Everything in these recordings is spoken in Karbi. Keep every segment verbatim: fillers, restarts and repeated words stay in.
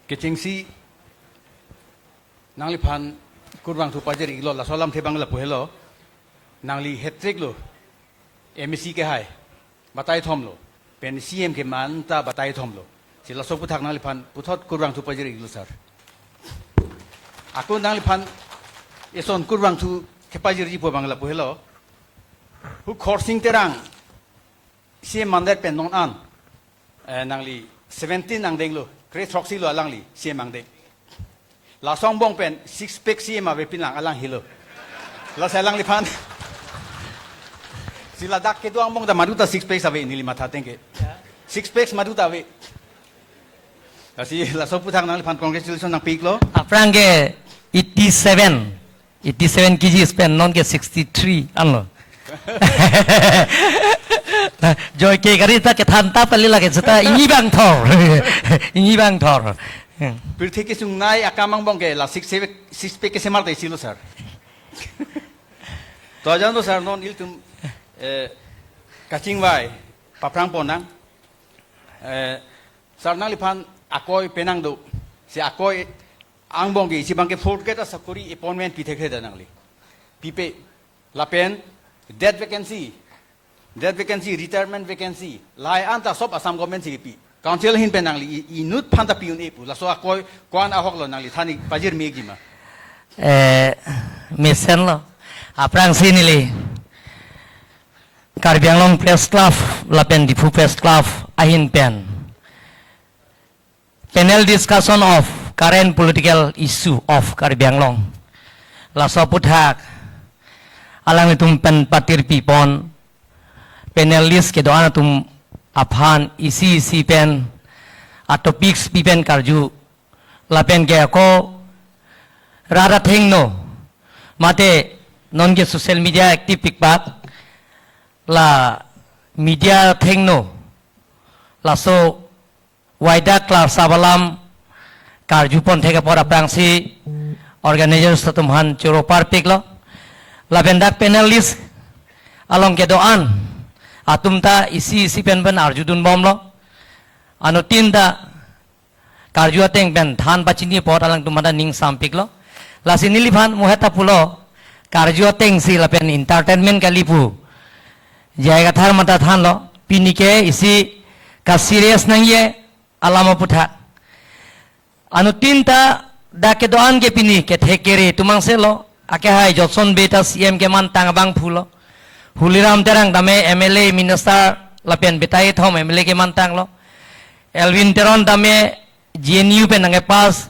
Kechengsi nangliphan kurvangthu pajir-iklo, laso alamthe abang lapu helo. Nangli hat-trick lo, M A C kehai batai thomlo, pen C M keman ta batai thomlo. Si laso aputhak nangliphan puthot kurvangthu pajir-iklo sir. Ako nangliphan eson kurvangthu kepajirji pu abang lapu helo. Hu Khorsing Terang C M mandet pen non an, eh, nangli seventeen angdenglo, kre throksi lo alangli C M angdeng. Laso angbong pen six pack C M avepin lang alang helo. Lasi alangliphan, si ladak kedo angbong ta madu ta six packs ave, neli matha ateng ke. Six packs madu ta ave. Lasi laso aputhak nangliphan congratulations nangpi-iklo. Aphrang ke eighty-seven, eighty-seven K G pen non ke sixty-three anlo. Joike kari ta kethan ta pali lake seta ini bang thor. Ini bang thor. Pirthe kesungnei akam angbong ke la six, six pack kesemar ta isi lo sir. To ajan to sir, non ilitum, eh, kachingvai paphrang ponnang. Eh, sir, nangliphan akoi penang do. Si akoi angbong ke isi abang ke fourth grade asakori appointment pi thekthe da nangli. Pipe, lapen death vacancy, death vacancy, retirement vacancy, lahai anta sop Assam government si pi. Council ahin pen nangli i-, inut aphan ta pi un-e pu. Laso akoi ko-an ahok lo, nangli than-ik pajir-ikji ma? Eh, mesenlo. Aphrangsi neli Karbi Anglong Press Club lapen Diphu Press Club ahin pen panel discussion of current political issue of Karbi Anglong, laso aputhak alanglitum pen patirpi pon, panelist kedo-an atum aphan isi isi pen atopics pi pen karju, lapen ke ako rat athengno mate non ke social media active pikpak, la media athengno laso Wida Klar Sabalam karju pon thek apor aphrangsi organizers atum aphan choro parpiklo. Lapen dak panelist along kedo-an atum ta isi isi pen pen arjudun bomlo. Anuttin ta karju ateng pen than pachini apot alangtum mata ning sampiklo. Lasi neliphan muhet ta pulo, karju ateng si lapen entertainment kali pu. J I Kathar mata thanlo, pini ke isi ka serious nangji alam aputhak. Anuttin ta dak kedo-an ke pini kethek kere atum angselo, akehai Jotson Bey ta C M kemantang abangphulo. Holiram Terang tame M L A minister lapen batai thom M L A kemantanglo. Elwin Teron tame J N U pen nangkepass,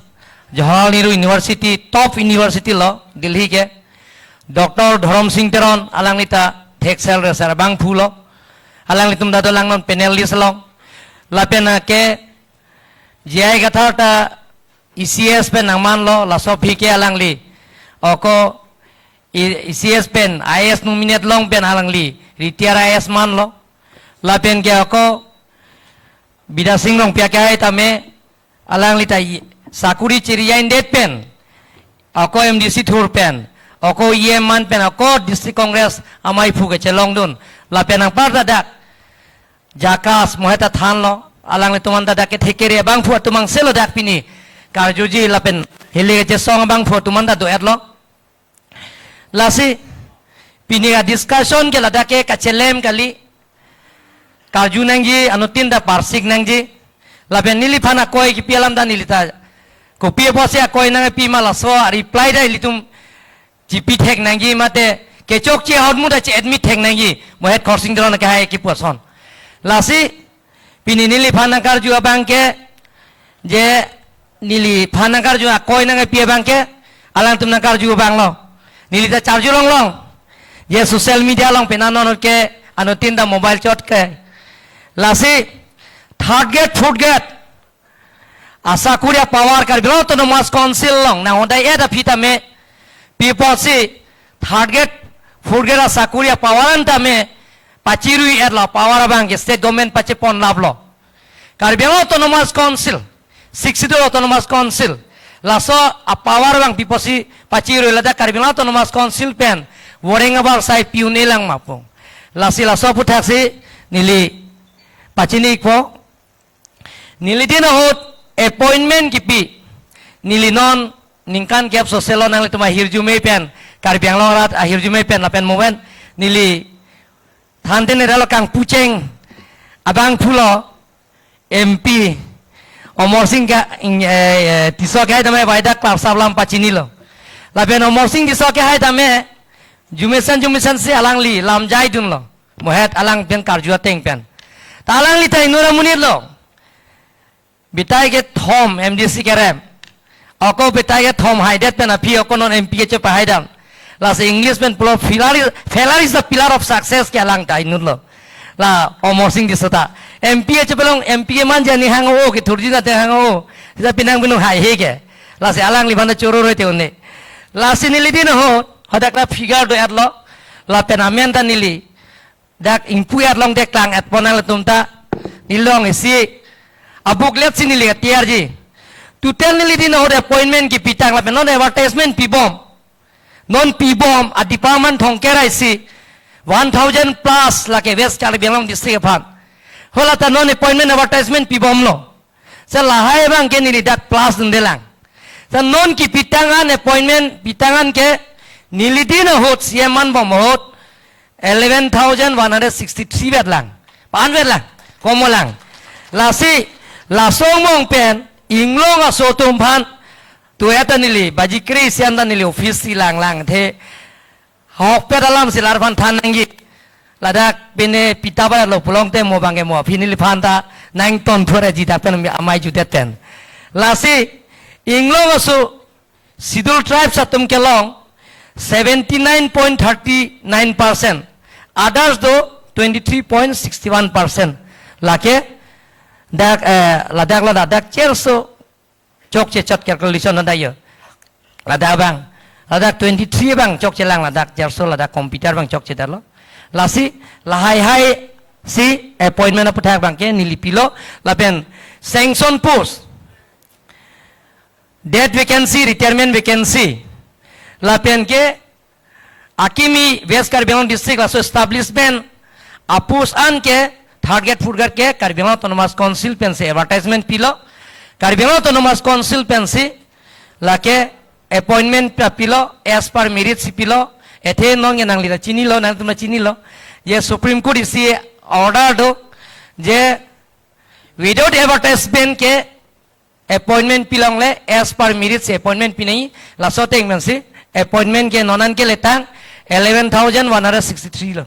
Jawaharlal Nehru University, top university lo Delhi ke. Doctor Dhorom Sing Teron, alangli ta theksel resel abangphulo. Alanglitum ta dolang non panelist along. Lapen ke J I Kathar ta E C S pen nangmanlo, laso aphi ke alangli ako E-, E C S pen I A S nominate long pen alangli retire I A S manlo. Lapen ke ako Bidya Sing Rongpi akehai tame alangli ta i-, sakori chiri-indet pen, ako M D C thur pen, ako E M man pen, ako District Congress amaiphu kechelongdun. Lapen anparta dak JACAS muhet ta thanlo, alanglitum anta dak kethek kere abangphu atum angselo dak pini karjuji lapen hile kechesong abangphu atum anta do-etlo. Lasi pini ka discussion ke ladak ke kachelem kali, karju nangji, anuttin ta parsik nangji. Lapen neliphan akoi kipi alam ta neli ta kopi apotsi akoi nangpi ma, laso reply ta ilitum chipi thek nangji mate kechokche ahormu ta che-admit thek nangji, muhet Khorsing Teron akehai kipu ason. Lasi pini neliphan nangkarju abang ke, je neliphan nangkarju akoi nangpi abang ke, alangtum nangkarju abanglo. Neli ta charju longlong. Je social media along pena non ke anuttin ta mobile chot ke. Lasi third grade, fourth grade asakori apower Karbi Anglong Autonomous Council along nanghodai-et aphi tame, pi apotsi third grade, fourth grade asakori apower an tame pachirui-etlo, power abang ke state government pacheponlaplo. Karbi Anglong Autonomous Council, Sixth Schedule Autonomous Council, laso apower abang pi apotsi pachirui, ladak Karbi Anglong Autonomous Council pen voreng abar sai pi un-e lang ma pu. Lasi laso aputhak si neli pachini-ikpo. Nelitum ahut appointment kipi, neli non ningkan kep soselo nanglitum ahirjume pen, Karbi Anglong arat ahirjume pen lapen moven neli thanten relo kangpucheng abangphu lo M P Amarsing ke, eh, eh, Tisso ke hai tame bai dak klar sap lam pachinilo. Lapen Amarsing Tisso ke hai tame jumesen jumesen si alangli lam jaidunlo. Mohet alang pen karju ateng pen. Ta alangli ta inut amonit lo. Bitai kethom M D C kerem. Ako bitai kethom haidet pen aphi ako non M P kechepahaidam. Lasi English pen pulo failure is, failure is the pillar of success ke alang ta inut lo. La Amarsing Tisso ta M P kechepalong M P keman jani hang o kethurji na te hang o. Sita pinang pinung haihe ke. Lasi alangliphan ta choro roi te une. Lasi neli din ahut hadak la figure do-etlo. Lapen amen ta neli dak ingpu-et long deklang-etpon nangtum ta. Neli long isi a-booklet si neli tiarji. Total neli din ahut appointment kipitang lapen non advertisement pibom. Non pibom a-department thongkre isi one thousand plus lake West Karbi Anglong district aphan. Hala ta non appointment advertisement pibomlo. Sa lahai abang ke neli dak plus dundelang. Sa non kipitang an appointment pitang an ke neli din ahut C M man bom ahut eleven thousand one hundred sixty-three vetlang. Pa-an vetlang. Komolang. Lasi laso angbong pen inglong aso atum aphan tu eta neli baji kre sian ta neli office si langlang the. Hokpet alam si larphan than nangji. Ladak pine pita ba lo pulote mo abang ke mo aphi neliphan ta nangton thura ji dak pen amei judet pen. Lasi inglong aso Scheduled Tribes atum kelong seventy nine point thirty nine percent. Others do twenty three point sixty one percent. Lake dak, eh, ladak la ladak cherso chokche chot calculation ada yo. Ladak abang, ladak twenty three abang chokchelang, ladak cherso ladak computer abang chokchedetlo. Lasi lahai hai si appointment aputhak abang ke neli pilo lapen sanction post, dead vacancy, retirement vacancy, lapen ke akimi West Karbi Anglong district laso establishment a-post an ke third grade, fourth grade ke Karbi Anglong Autonomous Council pensi advertisement pilo. Karbi Anglong Autonomous Council pensi lake appointment pa pilo, as per merit si pilo. Ethe non ke nangli ta chinilo, nangtum ta chinilo. Ye Supreme Court isi order do je without advertisement ke appointment pilongle as per merit si appointment pinai, laso ateng pensi appointment ke non an ke letang eleven thousand one hundred sixty-three lo.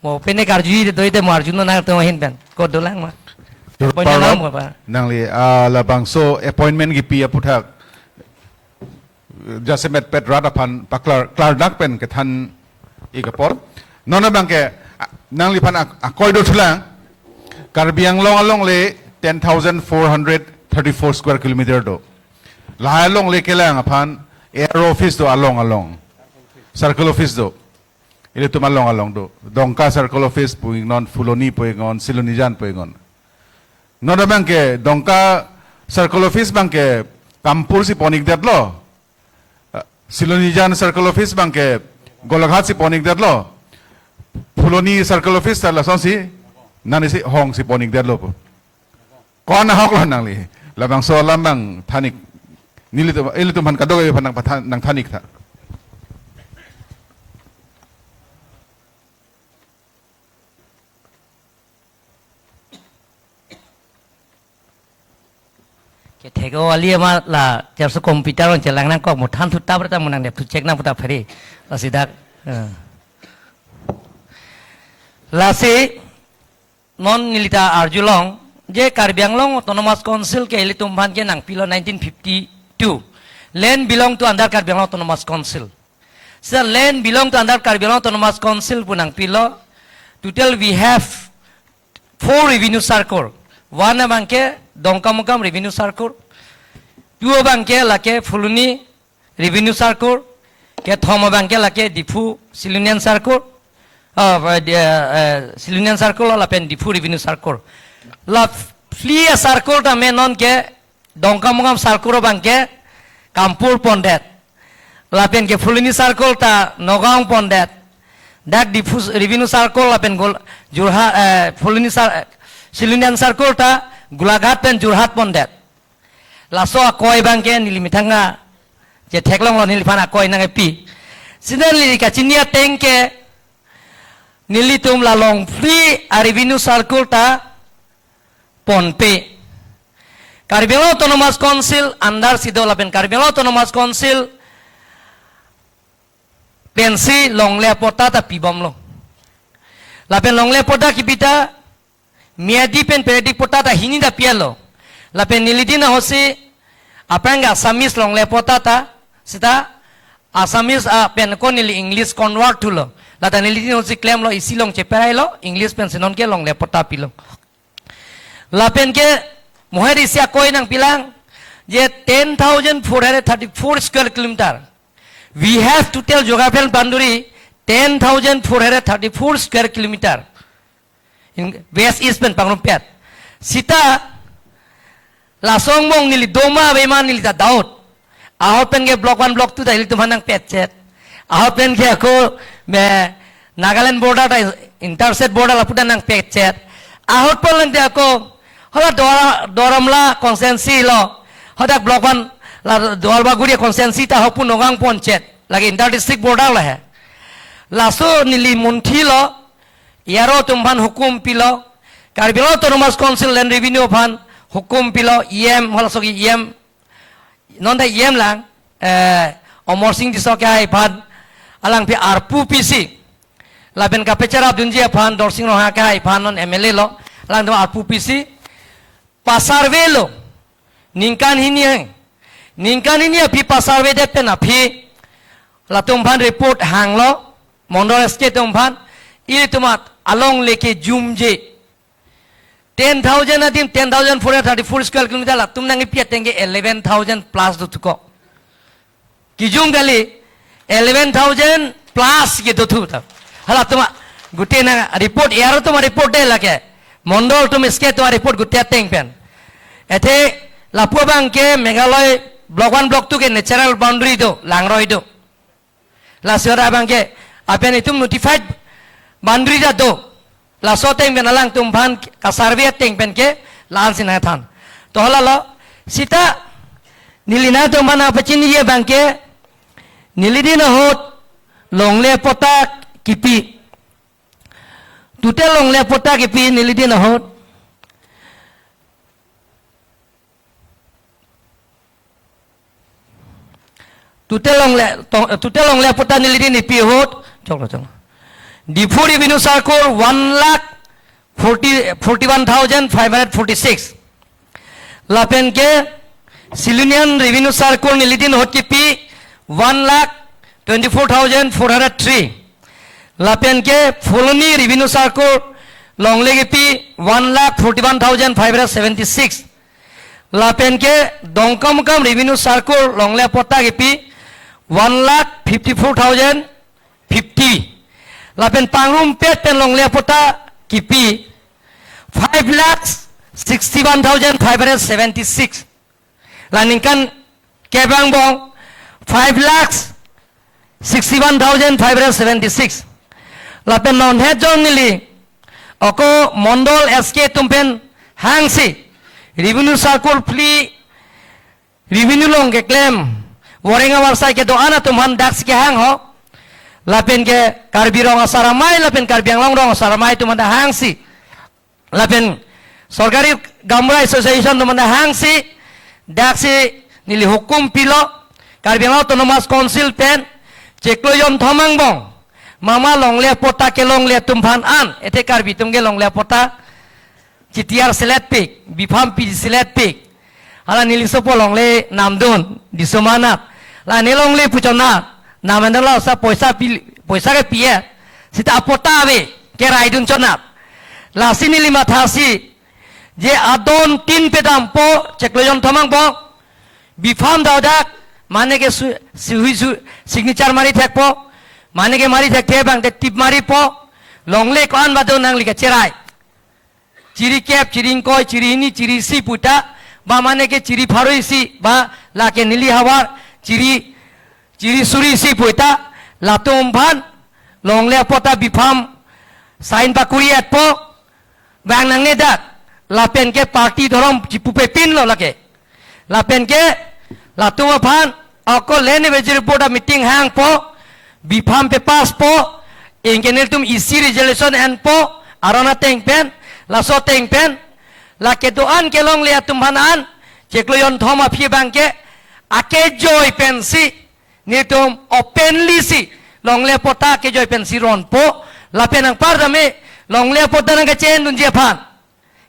Mo pine karju de doi de mo arjunon nangtum ahin pen. Ko dolang ma. Sir, appointment parlok, nang mo pa. Nangli, ah, labangso appointment kipi aputhak jasemet pet rat aphan paklar, klardak pen kethan ik apot. Non abang ke, ah, nangliphan ak-, akoi do thulang. Karbi Anglong alongle ten thousand four hundred thirty-four square kilometer do. Lahai alongle kelang aphan A R O office do along along. Circle office do. Ilitum along along do. Dongka Circle Office pu ingnon, Phuloni pu ingnon, Silonijan pu ingnon. Non abang ke Dongka Circle Office abang ke Kampur si pon-ikdetlo. Ah, Silonijan Circle Office abang ke Golaghat si pon-ikdetlo. Phuloni Circle Office ta lasonsi, nani si hong si pon-ikdetlo pu. Ko-an ahok lo nangli. Labangso alam abang than ik. Nelitum, ilitum aphan kadokave aphan nangpathan, nangthan ik tha. Kethek o ali ama la cherso computer on chelang nangkok mo than thu ta berta mo nangdep thu check nang puta phere. Lasi dak. Eh. Lasi non neli ta arjulong je Karbi Anglong Autonomous Council ke ilitum aphan ke nangpilo nineteen fifty-two. Land belong to under Karbi Anglong Autonomous Council. Sir, land belong to under Karbi Anglong Autonomous Council pu nangpilo. Total we have four revenue circle. One abang ke Dongkamukam Revenue Circle. Two abang ke lake Phuloni Revenue Circle. Kethom abang ke lake Diphu Silonijan Circle. Ah, eh, di-, eh, eh, Silonijan Circle lapen Diphu Revenue Circle. La phli a-circle tame non ke Dongkamukam Circle abang ke Kampur pondet. Lapen ke Phuloni Circle ta Nagaon pondet. Dak Diphu Revenue Circle lapen Gol-, Jorhat, eh, Phuloni Cir-, eh, Silonijan circle ta Golaghat pen Jorhat pondet. Laso akoi abangke neli methang a chetheklonglo, neliphan akoi nangkepi. Sita neli kachini ateng ke nelitum la Longphli a revenue circle ta ponpe. Karbi Anglong Autonomous Council under si do lapen Karbi Anglong Autonomous Council pensi longle apatta ta pibomlo. Lapen longle apatta kipi ta miyadi pen periodic patta ta hini ta pi-etlo. Lapen neli din ahut si aphrang ke Assamese longle apatta ta sita Assamese apen ko neli English convert thulo. Lata neli din ahut si klemlo, isi along cheperailo, English pensi nonke longle apatta pilo. Lapen ke moheri si akoi nangpilang je ten thousand four hundred thirty-four square kilometer. We have total geographical boundary ten thousand four hundred thirty-four square kilometer. In West East pen pangrumpet. Sita laso angbong neli doma ave ma neli ta doubt. Ahut pen ke block one, block two ta ilitum aphan nangpetchet. Ahut pen ke ako me Nagaland border ta interstate border lapu ta nangpetchet. Ahut pen lente ako hala Duar-, Duar Amla constituency lo. Hadak block one la Duar Bagori constituency ta ahut pu Nagaon ponchet. Lake inter district border lo he. Laso neli munthilo, E R O atum aphan hukum pilo, Karbi Anglong Autonomous Council Land Revenue aphan hukum pilo, E M, halaso ke E M, non ta E M lang, eh, Amarsing Tisso akehai aphan, alangphi arpu pisi, lapen kapecherapdunji aphan, Dorsing Ronghang akehai aphan non M L A lo, alangtum arpu pisi, pasurveylo, ningkan hini hang, ningkan hini aphi pasurveydet pen aphi, latum aphan report hanglo, Mondol S K atum aphan, ilitum alongle ke jumje. Ten thousand adim, ten thousand four hundred thirty-four square kilometer latum nangkepi ateng ke eleven thousand plus dothuko. Kijum kali, eleven thousand plus ke dothu ta. Halatum a, gute nang report, E R O atum a report de lake. Mondol atum S K atum a report gute ateng pen. Athe lapu abangke Meghalaya block one, block two ke natural boundary do, langroi do. Laso ra abangke, apen itum notified boundary ta do. Laso ateng pen alangtum aphan kasurvey ateng pen ke la-an si nangthan. To halalo, sita neli nangtum aphan nangpachiniji abangke, neli din ahut longle apatta kipi. Total longle apatta kipi neli din ahut. Total longle, to-, total longle apatta neli din kipi ahut. Choklo, choklo. Diphu Revenue Circle one lakh forty, forty-one thousand five hundred forty-six. Lapen ke Silonijan Revenue Circle neli din ahut kipi one lakh twenty-four thousand four hundred three. Lapen ke Phuloni Revenue Circle longle kipi one lakh forty-one thousand five hundred seventy-six. Lapen ke Dongkamukam Revenue Circle longle apatta kipi one lakh fifty-four thousand fifty. Lapen pangrumpet pen longle apatta kipi five lakh sixty-one thousand five hundred seventy-six. La ningkan kep angbong five lakh sixty-one thousand five hundred seventy-six. Lapen non het jong neli ako Mondol S K atum pen hangsi Revenue Circle phli revenue along keklem voreng avarsai kedo-an atum aphan daksi kehang ho. Lapen ke Karbi Rong Asar Amei lapen Karbi Anglong Rong Asar Amei atum aphan hangsi, lapen Sorkari Gaonbura Association atum aphan hangsi, daksi neli hukum pilo, Karbi Anglong Autonomous Council pen chiklo jonthom angbong mama longle apatta kelongle atum aphan an, athe Karbi atum ke longle apatta chitiar selet pik, bipham pi selet pik. Hala neli sopo longle namdun, diso manat. La ne longle puchonat, namdun la sa poisa pi, poisa kepi-et. Sita apatta ave, keraidun chonat. Lasi neli mathasi, je adon tin pedampo, chiklo jonthom angbong, bipham dodak, mane ke su, suhi su, signature mari thekpo, mane ke mari thekthe abang te tip maripo, longle ko-an ba do nangli kacherai. Chiri kep, chiri ingkoi, chiri hini, chiri isi puta, ba mane ke chiri pharo isi, ba lake neli havar, chiri, chiri suri isi puta, latum aphan, longle apatta bipham, sign pakuri-etpo, bang nangne dak, Lapen ke party dhorom chipupepinlo lake. Lapen ke latum aphan ako land advisory board a meeting hangpo, bifam pepass po, anke nelitum E C resolution enpo, aron ateng pen, laso ateng pen, lake do-an kelongle atum aphan an, chiklo jonthom aphi abang ke, akejoi pensi, nelitum openly si, longle patta akejoi pensi ronpo, lapen anparta me, longle patta nangkachendunji aphan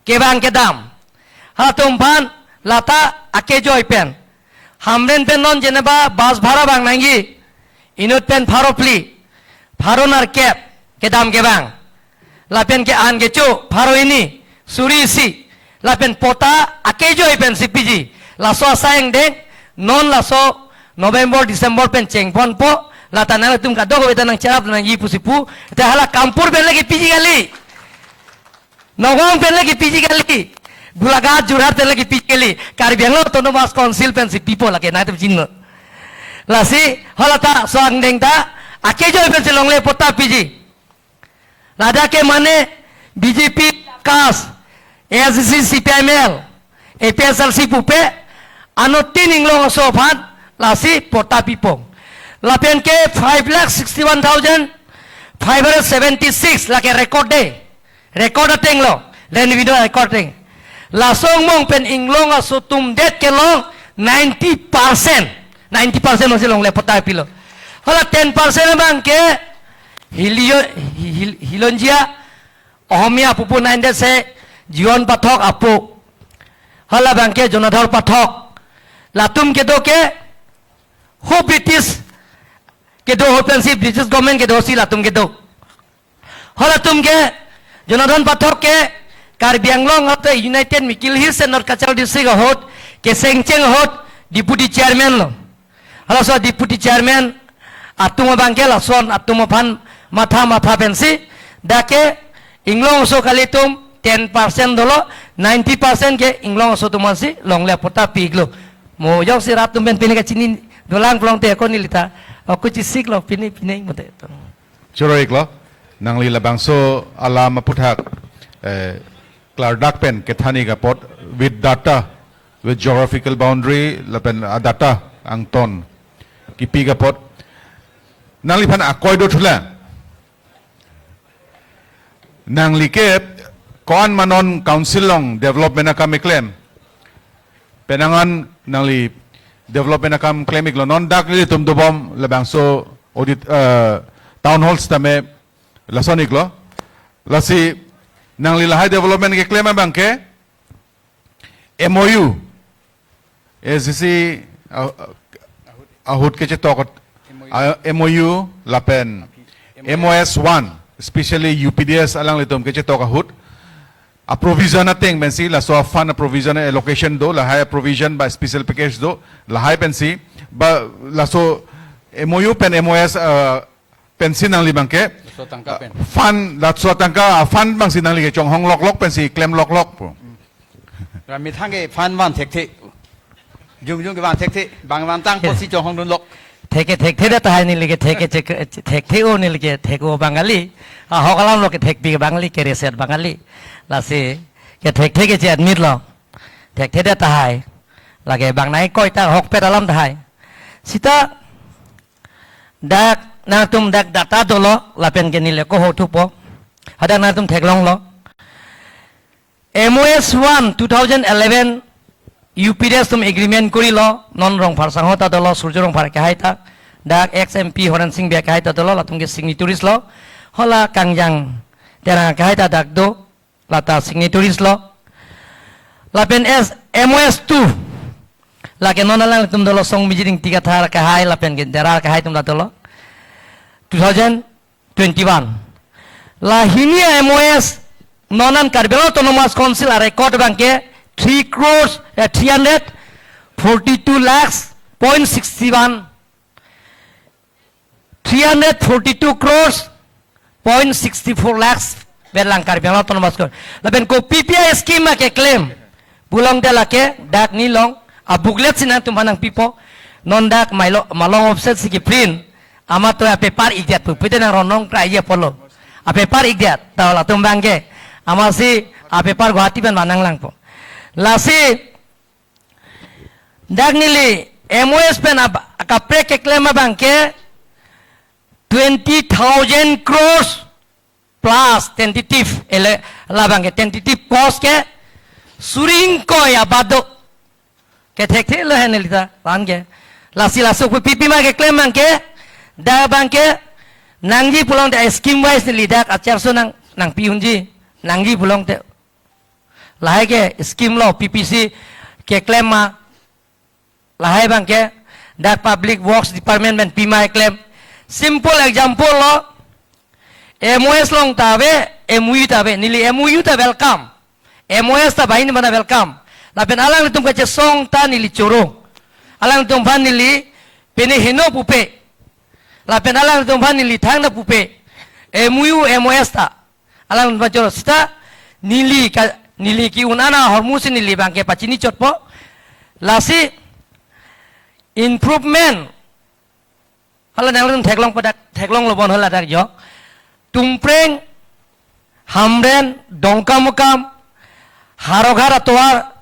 kevang kedam. Halatum aphan lata akejoi pen. Hamren pen non jeneba bus bhara bang nangji. Inut pen pharo phli, pharo nerkep, kedam kevang. Lapen ke-an kecho, pharo hini, suri isi. Lapen patta akejoi pensi piji. Laso asai angdeng, non laso November, December pen chengponpo, lata nangtum kadokave ta nangcherap nangji pusi pu, te hala Kampur pen lake piji kali. Nagaon pen lake piji kali. Golaghat, Jorhat pen lake piji kali. Karbi Anglong Autonomous Council pensi pipo lake nangtum chinilo. Lasi, halata so angdeng ta, akejoi pensi longle patta piji. Ladak ke mane B J P, ACAS, A I C C, C P I M L, A P H L C pupe, anuttin inglong aso aphan, lasi patta pipo. Lapen ke five lakh sixty-one thousand five hundred seventy-six lake record de. Record atenglo, land revenue record ateng. Laso angbong pen inglong aso atum det kelong ninety percent. Ninety percent masih longle patta pilo. Hala ten percent abang ke Hilio, Hil-, Hilonjia, Ohomia pupu nine det se Jiwan Pathak apo. Hala abang ke Jonadhor Pathak. Latum kedo ke ho British kedo ho pensi British government kedo si latum kedo. Halatum ke, Jonadhor Pathak ke, Karbi Anglong ahut United Mikir Hills and North Cachar District ahut, kesengcheng ahut, Deputy Chairman lo. Halaso Deputy Chairman, atum abang ke lason, atum aphan matha matha pensi, dak ke, inglong aso kalitum, ten percent dolo, ninety percent ke, inglong aso atum ansi, longle patta pi-iklo. Mo jongsi rat atum pen pine kachini, dolang plong te ako neli ta, ako chisiklo, pine, pine, mote. Choro-iklo, nangli labangso alam aphuthak, eh, klardak pen kethan-ik apot with data, with geographical boundary, lapen a-data angton kipi-ik apot. Nangliphan akoi do thulang. Nangli ke ko-an ma non council along development akam keklem. Penang an nangli development akam klem-iklo, non dak nelitum dobom labangso audit, eh, town hall sitame lason-iklo. Lasi nangli lahai development keklem abang ke M O U, A I C C, ah, ahut kechetok, ah, M O U lapen M O S one, especially U P D S alanglitum kechetok ahut a-provision ateng pensi, laso a-fund a-provision allocation do, lahai a-provision ba special package do, lahai pensi, ba laso M O U pen M O S, ah, pensi nangli abang ke, laso tangka pen, ah, fund, laso tangka, ah, fund abangsi nangli kechonghong loklok pensi klem loklok po. Ram methang ke fund van thekthe. Jongjong ke van thekthe, bang van tang, eh, posi chonghong dunlok. Thek ke thekthe det tahai neli ke thek ke chek, thekthe-o neli ke thek-o bang kali. Ahok alam lo ke thekpi bang kali, ke reset bang kali. Lasi ke thekthe ke che-admit lo. Thekthe det tahai. Lake bang nangkoi ta ahokpet alam tahai. Sita dak nangtum dak data dolo, lapen ke neli ako ho thupo. Hadak nangtum theklonglo. M O S one two thousand eleven U P D S atum agreement korilo, non Rongphar sangho ta dolo, Surjo Rongphar akehai ta, dak ex M P Horen Sing Bey akehai ta dolo, latum ke signatories lo, hala Kangjang Terang akehai ta dak do, lata signatories lo. Lapen S, M O S two, lake non alanglitum dolo, Song Mijit Ingti Kathar akehai, lapen ke Dera akehai atum ta dolo. Two thousand twenty-one. La hini a-M O S, non an Karbi Anglong Autonomous Council a-record abang ke three crores, eh, three hundred forty-two lakhs point sixty-one, three hundred forty-two crores point sixty-four lakhs vet lang Karbi Anglong Autonomous Council. Lapen kopi pi a-scheme ma keklem pulote lake dak neli along a-booklet si nangtum aphan nangpipo. Non dak Mailo-, Malong office si keprint. Amat to a-paper ikdet pu, pute nang ronong krai ye polo. A-paper ikdet, ta latum abang ke. Amatsi a-paper Guwahati pen vanang langpo. Lasi dak neli M O S pen ab-, kaprek keklem abang ke twenty thousand crores plus tentative, ele, labang ke tentative cost ke suri ingkoi abat do. Kethekthe lo hen neli ta, lan ke. Lasi laso pu P P ma keklem abang ke, dak abang ke nangji pulote scheme wise neli dak achar so nang, nangpi unji, nangji pulote. Lahai ke scheme lo P P C keklem ma, lahai abang ke dak Public Works Department pen pima keklem. Simple example lo, M O S along ta ave, M O U ta ave, neli M O U ta welcome. M O S ta banghini bana welcome. Lapen alanglitum kachesong ta neli choro. Alanglitum aphan neli pine heno pupe. Lapen alanglitum aphan neli thangta pupe. M O U, M O S ta alanglitum aphan choro. Seta neli ka, neli ke-un an ahormu si neli abang ke pachini chotpo. Lasi improvement hala nanglitum theklong padak, theklong lo bon hala dak jo. Tumpreng, Hamren, Dongkamukam, Howraghat atovar,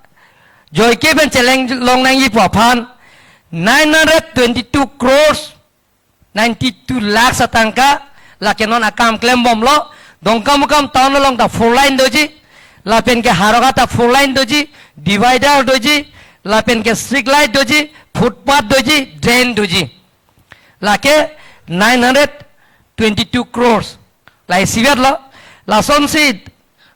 joike pen cheleng long nangji pu aphan, nine hundred twenty-two crores, ninety-two lakhs atangka, lake non akam klem bomlo. Dongkamukam town along ta four lane doji, lapen ke Howraghat ta four lane doji, divider doji, lapen ke street light doji, footpath doji, drain doji. Lake nine hundred twenty-two crores. Lahai isivet lo. Lasonsi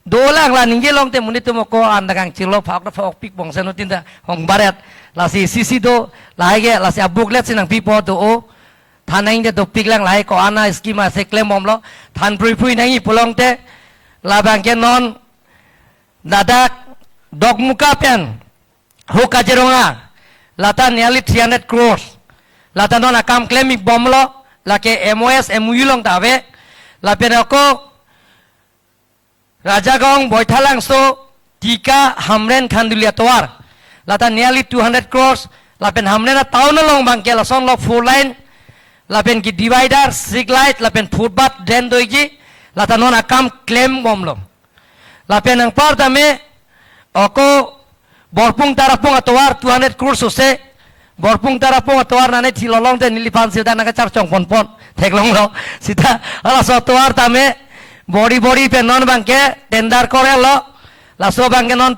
dolang, la ningje longte monit atum ako anda kangchirlo, phak ta phak pik bongsen utin ta hongbaret. Lasi C C do, lahai ke, lasi a-booklet si nangpipo do o. Than nangji dopik lang, lahai ko-an a-scheme ase klem bomlo. Than phrui phrui nangji pulote, labang ke non ladak Dokmoka pen ho Kaziranga, lata nearly three hundred crores. Lata non akam klem ik bomlo, lake M O S, M O U along ta ave. Lapen ako Rajagaon, Baithalangso, Tika, Hamren, Khanduli atovar, lata nearly two hundred crores. Lapen Hamren atown along abang ke lason lo four lane, lapen ke divider, street light, lapen footpath, drain doji, lata non akam klem bomlo. Lapen anpar tame ako Borpung Tarapung atovar two hundred crores ose. Borpung Tarapung atovar nane thilolong te neliphan seta nangkacharchong ponpon. Theklonglo. Seta halaso atovar tame bori bori pen non abang ke tender korelo. Laso abang ke non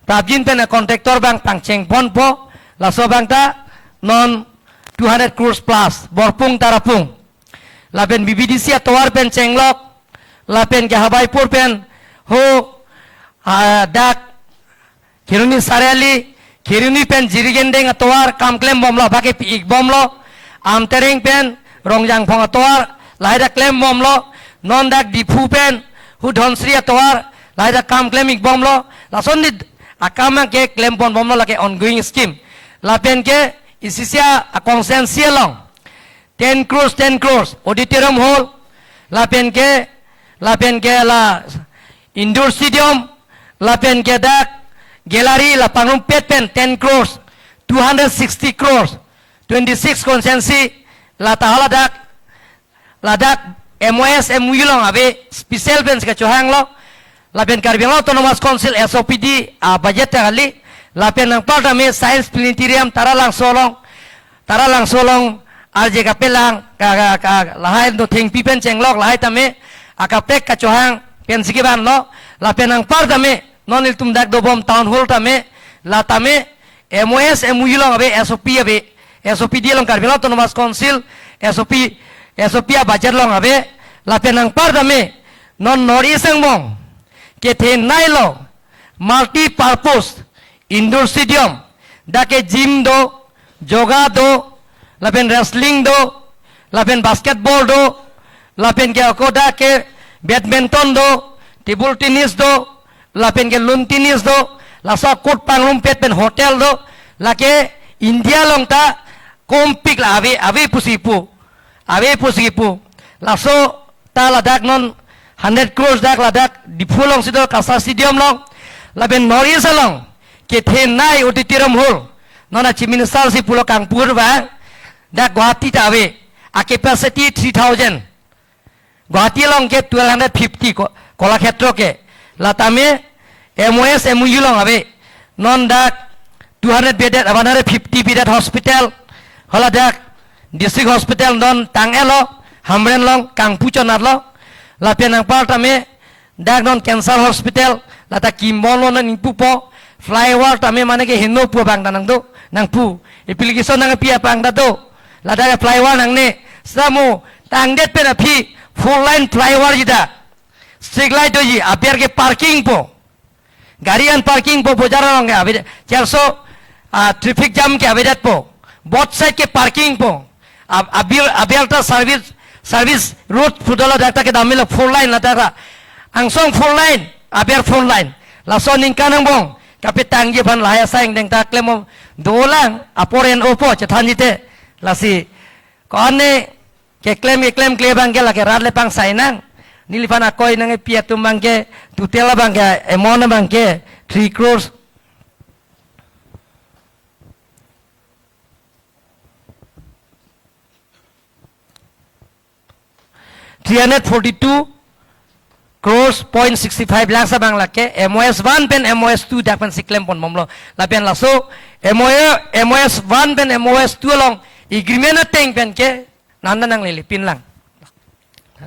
prapjin pen contractor abang pangcheng ponpo. Laso abang ta non two hundred crores plus. Borpung Tarapung. Lapen B B D C atovar pen chenglok, lapen ke Habaipur pen ho, ah, dak Kheroni Sariali, Kheroni pen Jirikindeng atovar kam klem bomlo, bake pi ik bomlo, Amtereng pen Rongjangphong atovar, lahai dak klem bomlo, non dak Diphu pen ho Dhansiri atovar, lahai dak kam klem ik bomlo, lason di akam ke klem pon bomlo, lake ongoing scheme. Lapen ke isi isi a-constituency along ten crores, ten crores, auditorium hall, lapen ke, lapen ke la indoor stadium, lapen ke dak gallery la pangrumpet pen ten crores, two hundred sixty crores, twenty-six constituency, lata haladak, ladak M O S, M O U along ave, special pen si kachohanglo, lapen Karbi Anglong Autonomous Council S O P D a-budget ta kali, lapen anpar tame Science Planetarium Taralangso along, Taralangso along arje kapelang, ka, ka, ka, lahai do thengpi pen chenglok, lahai tame akaprek kachohang pensi kevanlo, lapen anpar tame non ilitum dak dobom town hall tame, la tame M O S, M O U along ave, S O P ave, S O P D along Karbi Anglong Autonomous Council, S O P, S O P a-budget along ave, lapen anpar tame non North East angbong kethenei lo, multi-purpose indoor stadium, dak ke gym do, yoga do, lapen wrestling do, lapen basketball do, lapen ke ako dak ke badminton do, table tennis do, lapen ke lawn tennis do, laso a-court pangrumpet pen hotel do, lake India along ta kompik la ave, ave pusi pu, ave pusi pu. Laso ta ladak non hundred crores dak ladak Diphu alongsi do, KASA Stadium along, lapen North East along kethenei auditorium hall. Non a-Chief Minister si pulo Kangpur ba, dak Guwahati ta ave, a-capacity three thousand. Guwahati along ke twelve hundred fifty ko-, Kalakshetra ke. Latame M O S M O U along ave. Non dak two hundred bedded, one hundred fifty bedded hospital, hala dak district hospital non tang-etlo, Hamren along kangpu chonatlo. Lapen anparta me dak non cancer hospital, lata kimbomlo nang ingpupo, flyover tame mane ke heno pu abang ta nangdo, nangpu. Application nangpi abang ta do. Ladak flyover nangne, samo tangdet pen aphi four lane flyover jida. Street light doji, aber ke parking po. Gari an parking po, bojar along ke abe, cherso, ah, traffic jam ke avedetpo. Both side ke parking po. Ab-, aber, aber ta service, service road pu dolo, dak ta kedamlo four lane ladak ta. Angsong four lane, aber four lane. Laso aningkan angbong kapetangji aphan lahai asai angdeng ta klem dolang, apor en-opo chethanji te. Lasi ko-an ne keklem keklem kle abang ke lake rat le pangsai nang. Neliphan akoi nangpi atum abang ke, total abang ke, amount abang ke three crores, three hundred forty-two crores point sixty-five lakhs abang lake M O S one pen M O S two dak pensi klemponbomlo. Lapen laso M O S, M O S one pen M O S two along agreement ateng pen ke nanda nanglele pinlang.